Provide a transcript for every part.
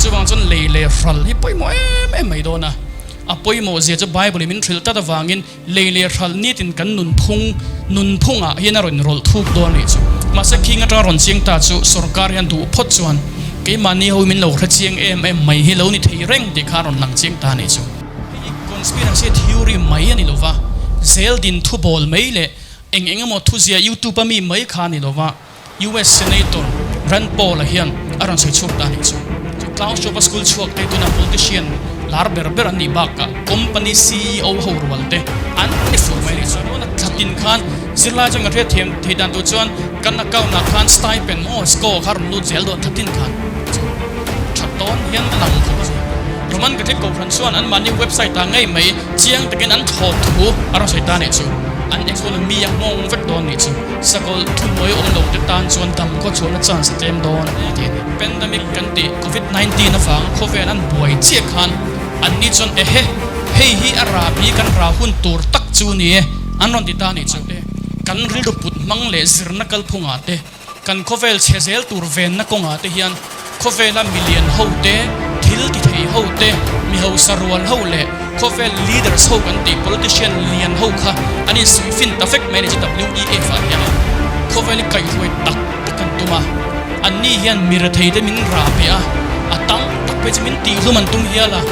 Chuvang chuan lei leh hral hi pawimawh em em mai dawn a. A pawimawh zia chu Bible in min hrilh tlat avangin lei leh hral nitin kan nunphung nunphungah hian a rawn rawlh thuk dawn nih chu. Mahse khing atanga rawn chiang ta chu sorkar hian duh phawt chuan keimahni ho min lo hre chiang em em mai hi lo ni thei reng tih kha a rawn lang chiang ta nih chu. Hei hi conspiracy theory mai a ni lova, zeldin thubawl mai leh eng eng emaw thuzia youtube a mi mai kha a ni lova. US Senator Rand Paul-a hian a rawn sawi chhuak ta a nih chu. Chu Klaus Schwab-a school chhuak te tuna politician lar ber ber an nih bakah company ceo ho rual te an ni fur mai a nih chu. Tuna thla tin khan zirlai chuan kan hriatthiam theih dan tur chuan kan account ah khan stipend maw score kha rawn lut zel dawn thla tin khan chu tha tawn hian a lang khawp a ni. Roman Catholic Kohhran chuan anmahni website ah ngei mai chiang takin an thlawp thu a rawn sawi ta a nih chu. An economy a nghawng vek dawn a nih chu. Sakawlh thuhnuai awm lo te tan chuan dam khaw chhuahna chance a tlem dawn a ti a ni. Pandemic kan tih Covid 19 avanga khawvel an buai chiah khan anni chuan ehe, hei hi a rah bi kan rah hun tur tak chu ni e an rawn ti ta a nih chu. Kan rilru put hmang leh zirna kalphungah te, kan khawvel chhe zel tur venna kawngah te hian Khawvela milian ho te, thil ti thei ho te, mi hausa rual ho leh khawvel leaders ho kan tih politician lian ho kha an insuih fin ta vek mai a ni chu WEF ah hian khawvel hi kaihhruai tak tak an tum a, anni hian mi rethei te min rah beh a, a tam tak phei chu min tihhlum an tum hial a,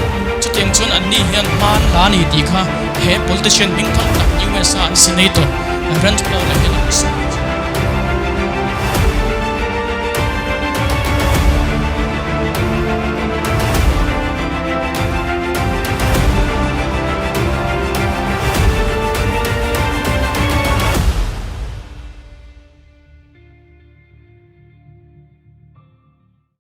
chutiang chuan anni hian hman la a ni tih kha he politician hmingthang tak US a an senator Rand Paul-a hian a rawn sawi.